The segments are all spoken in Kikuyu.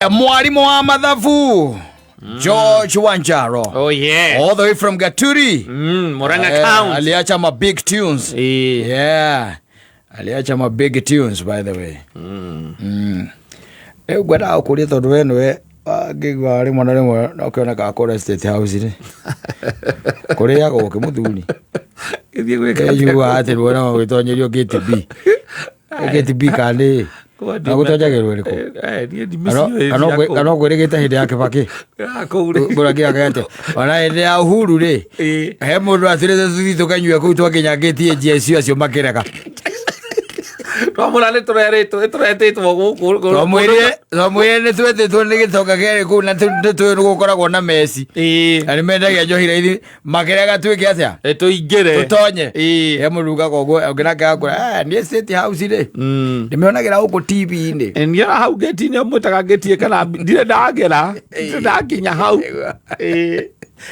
Mwalimu wa mathabu George Wanjaro. Oh yeah. All the way from Gaturi. Murang'a County. Aliacha ma big tunes. Yeah. Aliacha ma big tunes, by the way. Rĩu ngwendaga gũkũria tondũ we nĩwe ngĩigua rĩmwe na rĩmwe no kĩonekaga kũrĩa State House rĩ. Kũrĩagwo kĩ mũthuri. Gĩthiĩ gwĩka atĩa? Ĩiguaga atĩ rĩmwe no gwĩtonyerio gate B. Gate B kana na gũtonyagĩrwo ĩrĩkũ? Niĩ ndimĩciũĩ Kana cia kũu. kana ũkwĩrĩgĩte hĩndĩ ya Kĩbakĩ? Ya kũu rĩ. Ngũrakĩraga atĩa? Ona hĩndĩ ya Uhuru rĩ, he mũndũ atwĩrĩte tũthiĩ tũkanyue kũu twakinya ngĩti GSU acio makĩrega. Twamwĩra nĩ tũrerĩtwo nĩ tũretĩtwo gũkũ. Twamwĩrire nĩ twetĩtwo nĩ gĩtonga kĩarĩ kũu na nĩ tũĩ nĩ gũkoragwo na meci. Na nĩ mendagia njohi raithi makĩrega twĩke atĩa? Tũingĩre. Tũtonye. Ĩĩ. He mũndũ ugaga ũguo ũngĩ nake agakwĩra, "Eh, niĩ State House rĩ, ndĩmĩonagĩra gũkũ TV-inĩ." Niĩ ona hau ngĩti-inĩ mwĩtaga ngĩti kana ndirĩ ndagera ndirĩ ndakinya hau. Ĩĩ.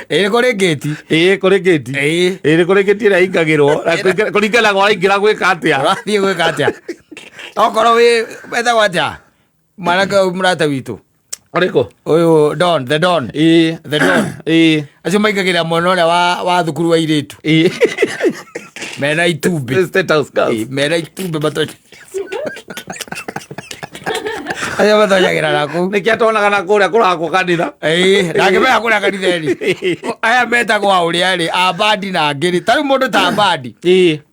Ĩĩ kũrĩ ngĩti. Ĩĩ kũrĩ ngĩti. Ĩĩ. Ĩĩ nĩ kũrĩ ngĩti ĩrĩa ĩingagĩrwo na kũringana ũraingĩra gwĩka atĩa. Ũrathiĩ gwĩka atĩa? Okorwo wĩ wetagwo atĩa? Mwanake ũyũ mũrata witũ. Ũrĩkũ? Ũyũ Don, the Don. Ĩĩ. The Don. Ĩĩ. Acio maingagĩrĩra mwena ũrĩa wa thukuru wa airĩtu. Ĩĩ. Mena itumbĩ. State House Girls. Ĩĩ, mena itumbĩ matonya. Acio matonyagĩra na kũu. Nĩkĩo tuonaga na kũrĩa kũrakwo kanitha. Ĩĩ, ndangĩmenya kũrĩa kanitha ĩrĩ. Aya metagwo a ũrĩa rĩ, a bandi na angĩ rĩ. Ta rĩu mũndũ ta bandi.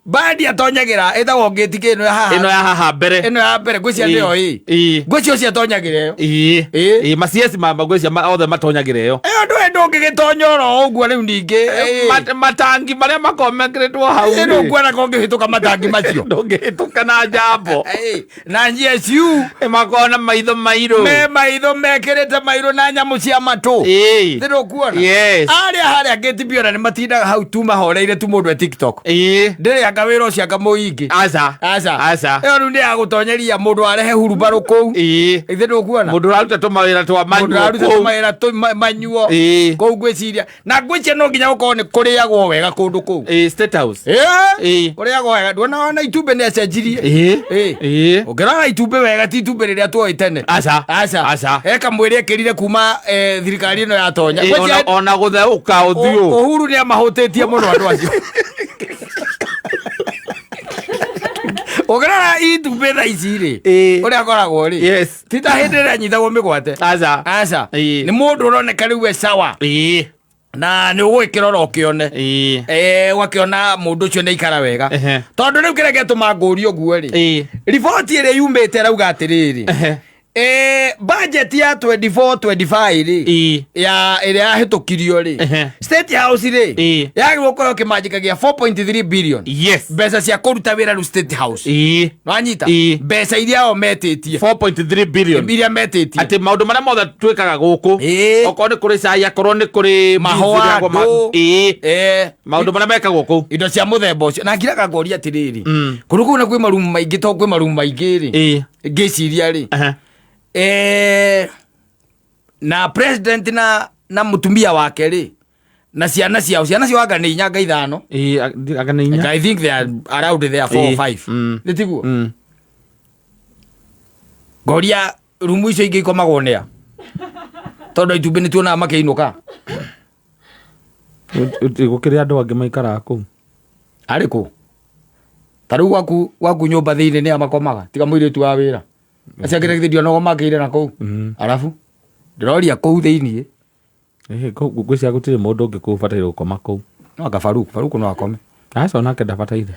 Bandi atonyagĩra ĩtagwo ngĩti kĩ ĩno ya haha. Ĩno ya haha mbere. Ĩno ya mbere ngwĩciria nĩyo ĩ. Ngwĩciria ũcio atonyagĩra ĩyo. Ĩĩ. Ĩĩ. Ĩĩ, macieci ma ngwĩciria othe matonyagĩra ĩyo. Ĩyo ndũĩ ndũngĩgĩtonya oro ũguo rĩu ningĩ. Ĩĩ. Matangi marĩa makoragwo mekĩrĩtwo hau Ĩĩ, rĩ. ndũkuona ko ũngĩhĩtũka matangi macio. Ndũngĩhĩtũka na njambo. Ĩĩ, na GSU Makoragwo na maitho mairũ. Me maitho mekĩrĩte mairũ na nyamũ cia matũ. Ĩĩ. Nĩ ndũkuona? Yes. Arĩa harĩa ngĩti biona nĩ matindaga hau tu mahoreire tu mũndũ e TikTok. Ĩĩ. Ndĩrĩ anga wĩra ũcio anga mũingĩ. Aca. Aca. Aca. Ĩyo rĩu nĩ ya gũtonyeria mũndũ arehe hurubarũ kũu. Ĩĩ. Ithe ndũkuona? Mũndũ ũraruta tũmawĩra twa Mũndũ manyuo ũraruta kũu. tũmawĩra tũ manyuo. Ĩĩ. Kũu ngwĩciria. Na ngwĩciria no nginya gũkorwo nĩ kũrĩagwo wega kũndũ kũu. Ĩĩ, State House. Ĩĩ. Ĩĩ. Kũrĩagwo wega. Nduona ona itumbĩ nĩ acenjirie. Ĩĩ. Ĩĩ. Ĩĩ. Ũngĩrora itumbĩ wega ti itumbĩ rĩrĩa tuoĩ tene. Aca. Aca. Aca. He kamwĩrĩ ekĩrire kuma thirikari ĩno yatonya. Ĩĩ, Ngwĩciria ona gũtheũka ũthiũ. Uhuru nĩ amahũtĩtie mũno andũ acio. Ũngĩrora itumbĩ thaa ici rĩ, Ĩĩ. ũrĩa akoragwo rĩ, Yes. ti ta hĩndĩ ĩrĩa anyitagwo mĩgwate. Aca. Aca. Ĩĩ. Nĩ mũndũ ũroneka rĩu e sawa Ĩĩ. na nĩ ũgũgĩkĩrora ũkĩone. Ĩĩ. Ũgakĩona mũndũ ũcio nĩ aikara wega. Ehe. Tondũ rĩu kĩrĩa gĩatũma ngũrie ũguo rĩ, Ĩĩ. riboti ĩrĩa yumĩte ĩrauga atĩrĩrĩ, budget ya 24 25 rĩ, Ĩĩ. ya ĩrĩa yahĩtũkirio rĩ, State House rĩ, yagĩrĩirwo gũkorwo kĩmanjĩka gĩa 4.3 billion. Yes. Mbeca cia kũruta wĩra rĩu State House. Ĩĩ. Wanyita? Ĩĩ. Mbeca iria o metĩtie. 4.3 billion. Iria metĩtie. Atĩ maũndũ marĩa mothe twĩkaga gũkũ. Ĩĩ. Okorwo nĩ kũrĩ cai, akorwo nĩ kũrĩ Mahũa, beans irĩa ndũ. Ĩĩ. Ĩĩ. Maũndũ marĩa mekagwo kũu. Indo cia mũthemba ũcio. Na ngiraga ngoria atĩrĩrĩ. Mm. Kũndũ kũu na kwĩ marumu maingĩ to kwĩ marumu maingĩ rĩ. Ĩĩ. Ngĩciria rĩ. Aha. Na president na mũtumia wake rĩ, na ciana ciao, ciana ciao anga nĩ inya anga ithano. Ĩĩ, anga nĩ inya. I think they are around there 4 or Ĩĩ. 5. Mm. Nĩ tiguo? Mm. Ngoria rumu icio ingĩ ikomagwo nĩa? Tondũ itumbĩ nĩ tuonaga makĩinũka. Gũkĩrĩ andũ angĩ maikaraga kũu. Arĩ kũ? Ta rĩu gwaku nyũmba thĩinĩ nĩa makomaga? Tiga mũirĩtu wa wĩra. Acio angĩ githĩ ndionaga makĩire na kũu. Mm. Arabu ndĩroria kũu thĩinĩ. Ĩhĩ, kũu ngwĩciria gũtirĩ mũndũ ũngĩ kũu ũbataire gũkoma kũu. No anga Faruku, Faruku no akome. Aca onake ndabataire.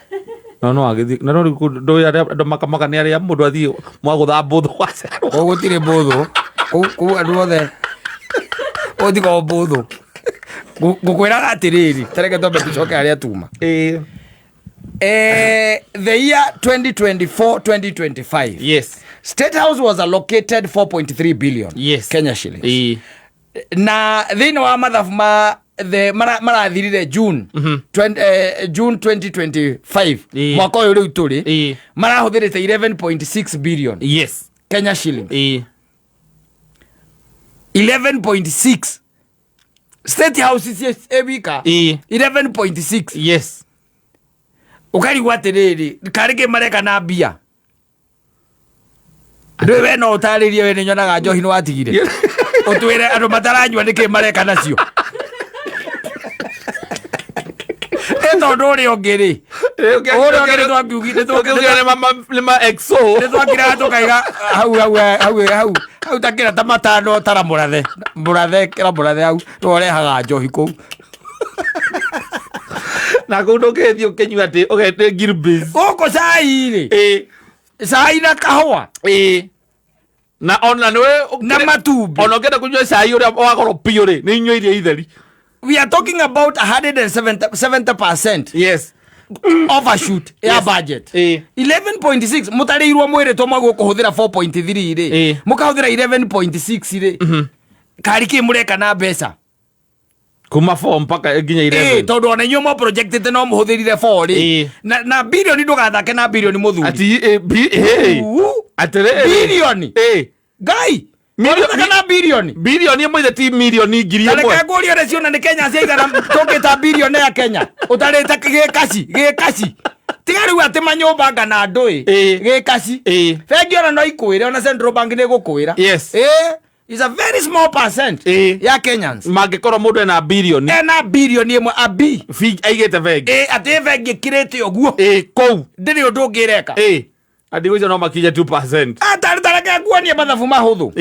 No no agĩthiĩ na no rĩu kũndũ ndũĩ arĩa andũ makomaga nĩ arĩa mũndũ athiĩ mwagũtha mbũthũ wacerwo. Kũu gũtirĩ mbũthũ. Kũu andũ othe kũu tiga o mbũthũ. Ngũkwĩraga atĩrĩrĩ, ta reke twambe tũcoke harĩa tuma. Ĩĩ. The year 2024-2025. Yes. State House was allocated 4.3 billion Yes. Kenya shillings. Ĩĩ. Na thĩinĩ wa mathabu ma the marathirire June June 2025 Ĩĩ. mwaka ũyũ rĩu tũrĩ Ĩĩ. marahũthĩrĩte 11.6 billion Yes. Kenya shillings. Ĩĩ. 11.6 State House ici ĩwika Ĩĩ. 11.6 Yes. Ũkarigwo atĩrĩrĩ, karĩ kĩ mareka na mbia? Ndũĩ we no ũtarĩrie, we nĩ nyonaga njohi nĩ watigire, ũtwĩre andũ mataranyua nĩkĩ mareka nacio. Ĩ tondũ ũrĩa ũngĩ rĩ, ũrĩa ũngĩ nĩ nĩ ma exo. Nĩ twakiraga tũkaiga hau hau hau hau hau takĩra ta matano tara mũrathe mũrathe kĩra mũrathe hau nĩwe ũrehaga njohi kũu. Na kũu ndũngĩthiĩ ũkĩnyua atĩ ũgete Gilbey's. Gũkũ cai rĩ, cai na kahũa Na ona nĩwe na matumbĩ. Ona ũngĩenda kũnyua cai ũrĩa wa goro biũ rĩ, nĩ inyua iria itheri. We are talking about 170% overshoot ya budget. 11.6 mutarĩirwo mwĩrĩtwo mwagwo kũhũthĩra 4.3 rĩ, mũkahũthĩra 11.6 rĩ, kari kĩ mũreka na mbeca? Kuma 4 mpaka nginya 11. Tondũ ona inyuĩ mwa projectĩte no mũhũthĩrire 4 rĩ. Na bilioni, ndũgathake na bilioni, mũthuri. Ati eh. Uu, Atĩrĩrĩ. Bilioni. Ngai. Mũrathaka na bilioni. Bilioni ĩmwe ithe ti milioni ngiri Na ĩmwe. Reke ngũrie, ũrĩa ciona nĩ Kenya ciaigana tũngĩta bilioni ya Kenya ũtarĩte gĩkaci gĩkaci, tiga rĩu atĩ manyũmba ngana ndũĩ. Gĩkaci. Bengi ona no ikwĩre, ona Central Bank nĩ ĩgũkwĩra. Is a very small percent ya Kenyans. Mangĩkorwo mũndũ ena bilioni. Ena bilioni ĩmwe a b aigĩte bengi. Atĩ bengi ĩkirĩte ũguo. Kũu. Ndĩrĩ ũndũ ũngĩ ĩreka. Andigũ icio no makinye 2%. Atarĩ tareke nguonie mathabu mahũthũ.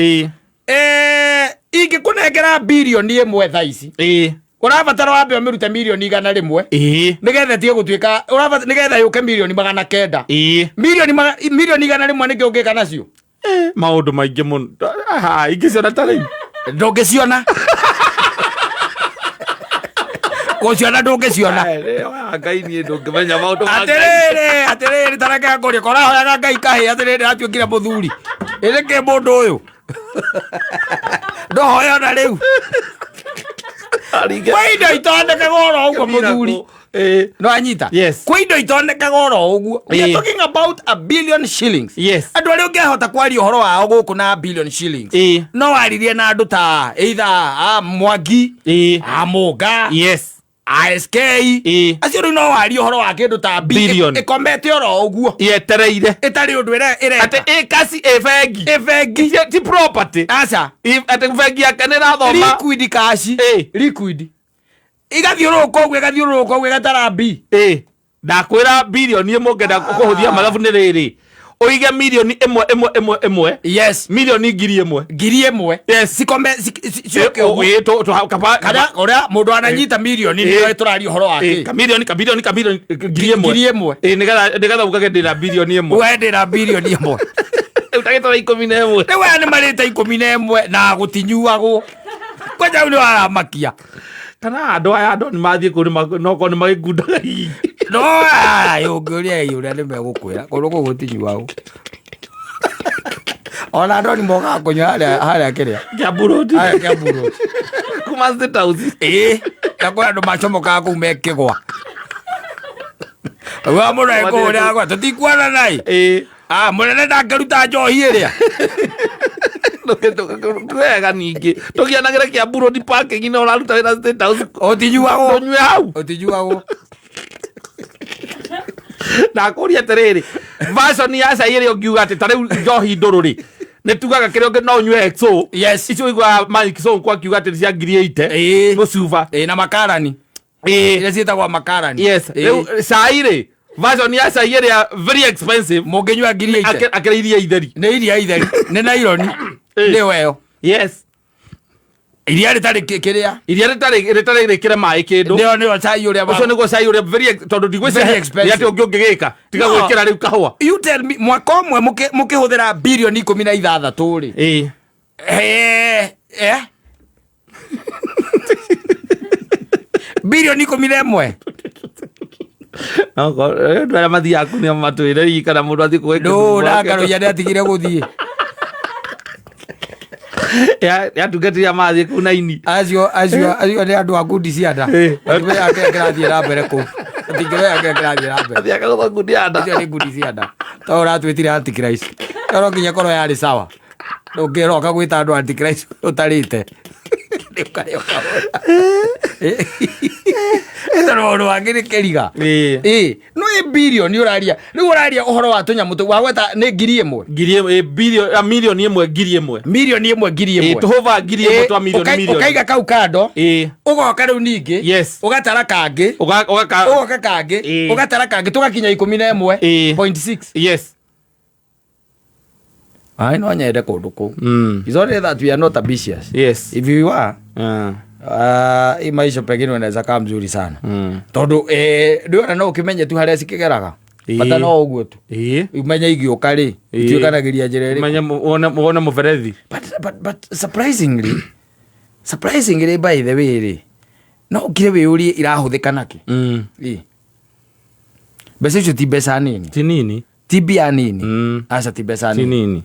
Ingĩkũnengera bilioni ĩmwe thaa ici, ũrabatara wambe ũmĩrute milioni 100 nĩgetha ĩtige gũtuĩka nĩgetha yũke milioni 900. Milioni 100 nĩkĩ ũngĩka nacio? Maũndũ maingĩ mũno. Aha, ingĩciona ta rĩu. Ndũngĩciona, gũciona ndũngĩciona. Ngai, niĩ ndũngĩmenya maũndũ ma Ngai. Atĩrĩrĩ, atĩrĩrĩ, tareke ngũrie, korahoyaga Ngai kahĩ, atĩrĩrĩ, atuĩkire mũthuri, ĩrĩ kĩ mũndũ ũyũ ndũhoya ona rĩu? Kwĩ indo itonekaga oro ũguo, mũthuri. No anyita. Kwĩ indo itonekaga oro ũguo. We are talking about a billion shillings. Andũ arĩa ũngĩahota kwaria ũhoro wao gũkũ na billion shillings, no waririe na andũ ta either a Mwangi, a Mũnga, ASK. Acio rĩu no warie ũhoro wa kĩndũ ta Billion. Ĩkomete oro ũguo. Yetereire. Ĩtarĩ ũndũ ĩreka. Atĩ ĩ kasi ĩ bengi. Ĩ bengi. Ti property. Aca. Atĩ bengi yake nĩ ĩrathoma. Liquid cash. Liquid igathiũrũrũka ũguo, ĩgathiũrũrũka ũguo, ĩgatara b. Ndakwĩra bilioni ĩmwe ũngĩenda kũhũthia mathabu nĩ rĩrĩ, ũige milioni ĩmwe ĩmwe ĩmwe ĩmwe. Milioni 1000. 1000. Cikome ciũke ũguo. Kana ũrĩa mũndũ ananyita milioni nĩyo tũraria ũhoro wake. Kamilioni kamilioni kamilioni 1000. 1000. Nĩgetha ugage ndĩna bilioni ĩmwe. We ndĩna bilioni ĩmwe. Rĩu ndagĩtarĩ 11. Rĩu aya nĩ marĩte 11 na gũtinyuagwo kwanja, rĩu nĩ waramakia. Kana andũ aya andũ nĩ mathiĩ kũu nokorwo nĩ magĩkundaga hihi. No ũngĩũria ũrĩa nĩ megũkwĩra kũndũ kũu gũtinyuagwo, ona andũ nĩ mokaga kũnyua harĩa harĩa kĩrĩa. Kiambu Road. Harĩa Kiambu Road. Kuma State House. Ĩĩ, na kwĩ andũ macomokaga kũu mekĩgwa wa mũno ekũrĩa gwa tũtikuona nai. Ah, mũnene ndangĩruta njohi ĩrĩa. Wega, ningĩ tũgianagĩre Kiambu Road parking na ũraruta wĩra State House. Ũtinyuagwo. Ũnyue hau. Ũtinyuagwo. Ndakũria atĩrĩrĩ, version ya cai ĩrĩa ũngiuga atĩ ta rĩu njohi ndũrũ rĩ, nĩ tugaga kĩrĩa ũngĩ no ũnyue XO. Icio ũiguaga Mike Sonko akiuga atĩ nĩ cia 80,000. Mũcuba. Ĩĩ, na makarani. Iria ciĩtagwo makarani. Rĩu cai rĩ, version ya cai ĩrĩa very expensive Mũngĩnyua 80,000. Akĩrĩ iria itheri. Nĩ iria itheri, nĩ naironi. Nĩyo ĩyo. Iria rĩtarĩ kĩrĩa. Iria rĩtarĩ rĩkĩre maĩ kĩndũ. Nĩyo cai ũrĩa ũcio nĩguo cai ũrĩa very tondũ Very ndigwĩciria expensive. nĩ atĩ ũngĩ ũngĩgĩka tiga No. gwĩkĩra rĩu kahũa. You tell me, mwaka ũmwe mũkĩhũthĩra bilioni 16 rĩ, bilioni 11. Andũ arĩa mathiaga kũ nĩo matwĩre hihi kana mũndũ athiĩ kũgĩa Ndũ ndakarũia nĩ atigire gũthiĩ. Yatungatĩria mathiĩ kũu naini. Acio nĩ andũ a ngundi cia nda. Matimenya kĩrĩa kĩrathiĩ na mbere kũu, matingĩmenya kĩrĩa kĩrathiĩ na mbere. Athiaga gũtha ngundi ya nda. Acio nĩ ngundi cia nda, to ũratwĩtire antichrist, no nginya korwo yarĩ sawa, ndũngĩroka gwĩta andũ antichrist ũtarĩte. Ũkarĩa ũkahũna. Tondũ maũndũ mangĩ nĩ kĩriga. Ĩĩ. Ĩĩ, no ĩ birioni ũraria rĩu, ũraria ũhoro wa tũnyamũ tũu wagweta nĩ 1000. Ngiri ĩmwe, 1,000,000 1,000. 1,000,000. Ĩĩ, tũhũba 1000 twa mirioni mirioni. Ũkaiga kau kando. Ĩĩ. Ũgoka rĩu ningĩ. Ũgatara kangĩ. Ũgaka. Ũgoka kangĩ. Ũgatara kangĩ tũgakinya ikũmi na ĩmwe point six. Ai, no nyende kũndũ kũu. It's only that we are not ambitious. If we were, hii maisha pengine unaweza kaa mzuri sana. Tondũ ndĩona no ũkĩmenye tu harĩa cikĩgeraga. Bata no ũguo tu. Umenye igĩũka rĩ, ituĩkanagĩria njĩra ĩrĩkũ. Umenye wone mũberethi. But surprisingly by the way rĩ, no ũkire wĩyũrie irahũthĩka nakĩ? Ĩ. Mbeca icio ti mbeca nini. Ti nini. Ti mbia nini. Aca, ti mbeca Ti nini. nini.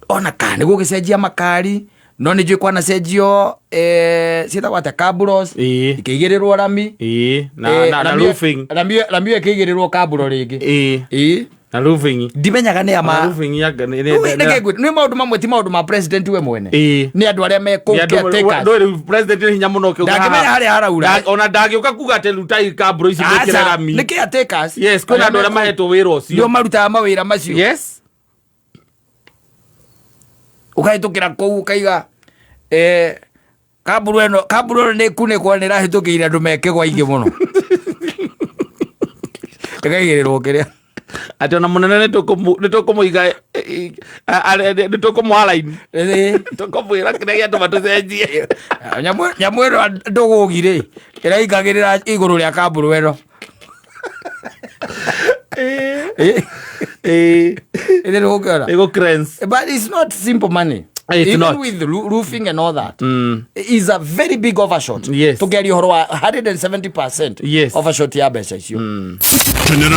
Ona kana nĩ gũgĩcenjia makari, no nĩ njũĩ kwanacenjio ciĩtagwo atĩa, kabros, ikĩigĩrĩrwo rami. Ĩĩ. Na na roofing. Rami ĩyo ĩkĩigĩrĩrwo kaburo rĩngĩ. Ĩĩ. Na roofing. Ndimenyaga nĩ Na ama roofing ya nĩ Rĩu reke nĩ maũndũ mamwe ti maũndũ ma president we mwene. Nĩ andũ arĩa me kũu, caretakers. Ndũĩ rĩu president nĩ hinya mũno ũkĩuga Ndangĩmenya haha. harĩa haraura. Ona ndangĩũka kuga atĩ rutai kamburo ici Aca, mwĩkĩre rami. nĩ caretakers. Yes, kwĩna andũ arĩa me kũu. mahetwo wĩra ũcio. Nĩo marutaga mawĩra macio. Ũkahĩtũkĩra kũu ũkaiga kamburu ĩno nĩ kunĩkwo, nĩ ĩrahĩtũkĩire andũ mekĩgwa aingĩ mũno, ĩkaigĩrĩrwo kĩrĩa. Atĩ ona mũnene nĩ tũkũmũiga, nĩ tũkũmũ-align. Tũkũmwĩra kĩrĩa gĩatũma tũcenjie. Nyamũ ĩno ndũgũgi rĩ, ĩraingagĩrĩra igũrũ rĩa kamburu ĩno. Ĩthĩ nĩ gũkĩona. Ĩgũ cleanse. But it's not simple money. It's Even not. with roofing and all that is a very big overshot. Tũkĩaria ũhoro wa 170% overshot ya mbeca icio. Kenera.